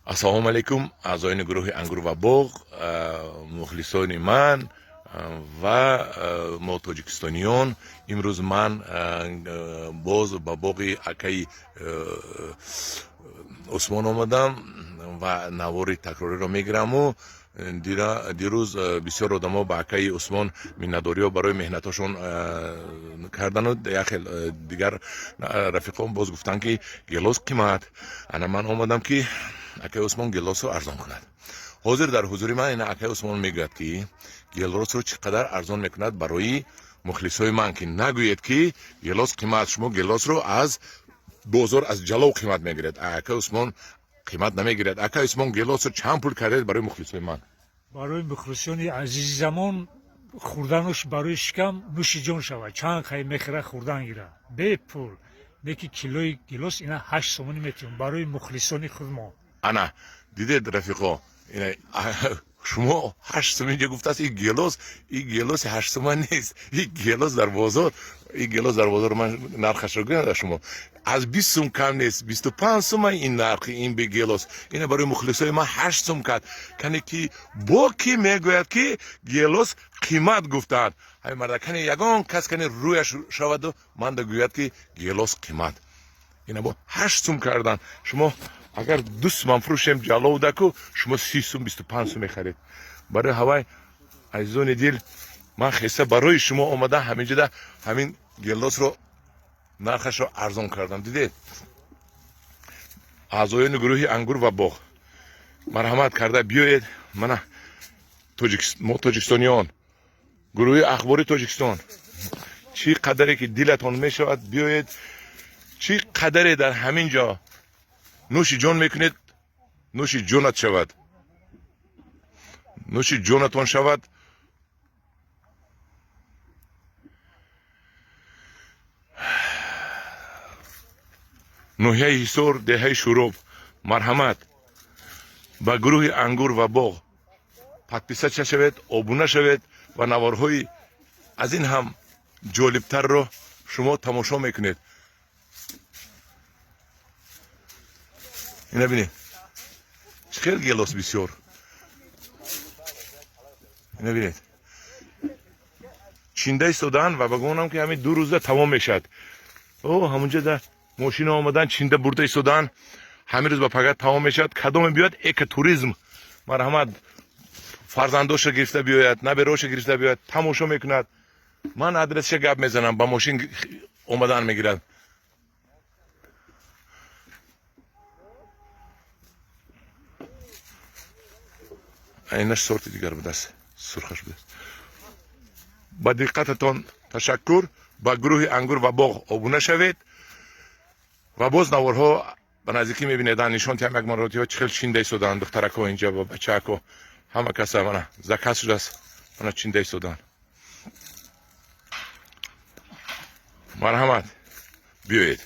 Ассалому алайкум, аъзоёни гурӯҳи Ангур ва боғ, мухлисони ман ва мо тоҷикистониён. Имрӯз ман боз ба боғи акаи Усмон омадам ва навори такрориро мегираму дирӯз бисёр одамо ба акаи Усмон миннатдориҳо барои меҳнатҳошон кардану як хел дигар рафиқон боз гуфтанд, ки гелос қимат. Ана ман омадам, ки акаи Усмон гелосро арзон кунад. Ҳозир дар ҳузури ман ина акаи Усмон мегӯяд, ки гелосро чӣ қадар арзон мекунад барои мухлисои ман, ки нагӯед, ки гелос қимат. Шумо гелосро аз бозор аз ҷалов қимат мегиред, акаи Усмон қимат намегирад. Акаи Усмон, гелосро чанд пул кардед барои мухлисои ман? Барои мухлисони азизи замон, хӯрдануш барои шикам нӯши ҷон шавад. Чанд хай мехӯра, хӯрдан гира бепул. Неки килои гилос ина 8 сомонӣ метиҳем барои мухлисони худмо. Ана дидед, рафиқо, шумо 8 сум инҷа гуфтааст. И гелос, и гелоси 8 сума нест. И гелос дар бозор, и гелос дар бозор, ман нархашро гӯям дар шумо, аз 20 сум кам нест, 25 сума ин нархи ин бегелос. Ина барои мухлисои ман 8 сум кард. Кане ки бо ки мегӯяд, ки гелос қимат гуфтаанд? Ҳай марда, кане ягон кас кане рӯяш шаваду манда гӯяд, ки гелос қимат. Ина бо 8 сум кардан. Шумо агар 2 суман фурӯшем ҷаловдаку, шумо 30 сум, 25 сум мехаред. Барои ҳавай, азизони дил, ман хеста барои шумо омада ҳаминҷода ҳамин гелосро нархашро арзон кардам. Дидед, аъзоёни гурӯҳи Ангур ва боғ, марҳамат карда биёед. Мана мо тоҷикистониён, гурӯҳи Ахбори Тоҷикистон, чӣ қадаре ки дилатон мешавад, биёед. Чӣ қадаре дар ҳамин ҷо нӯши ҷон мекунед, нӯши ҷонат шавад, нӯши ҷонатон шавад. Ноҳияи Ҳисор, деҳаи Шӯроб. Марҳамат, ба гурӯҳи Ангур ва боғ подписаться шавед, обуна шавед ва наворҳои аз ин ҳам ҷолибтарро шумо тамошо мекунед. Ина бинед, чӣ хел гелос бисёр. Ина бинед, чинда истодаанд ва ба гумонам, ки ҳамин 2 рӯза тамом мешавад. О, ҳамунҷа да мошина омадан, чинда бурда истодаанд. Ҳамин рӯз ба пагат тамом мешавад. Кадоме биёяд, экотуризм, марҳамат, фарзандоша гирифта биёяд, набераоша гирифта биёяд, тамошо мекунад. Ман адресша гап мезанам, ба мошин омадан мегирад. Айнаш сорти дигар будааст, сурхаш будааст. Ба диққататон ташаккур. Ба гурӯҳи Ангур ва боғ обуна шавед ва боз наворҳо ба наздикӣ мебинед. Нишон тиҳам як маротиба, чӣ хел чинда истодаанд духтарако инҷа ва бачаако, ҳама каса. Мана заказ шудааст, мана чинда истодаанд. Марҳамат, биёед.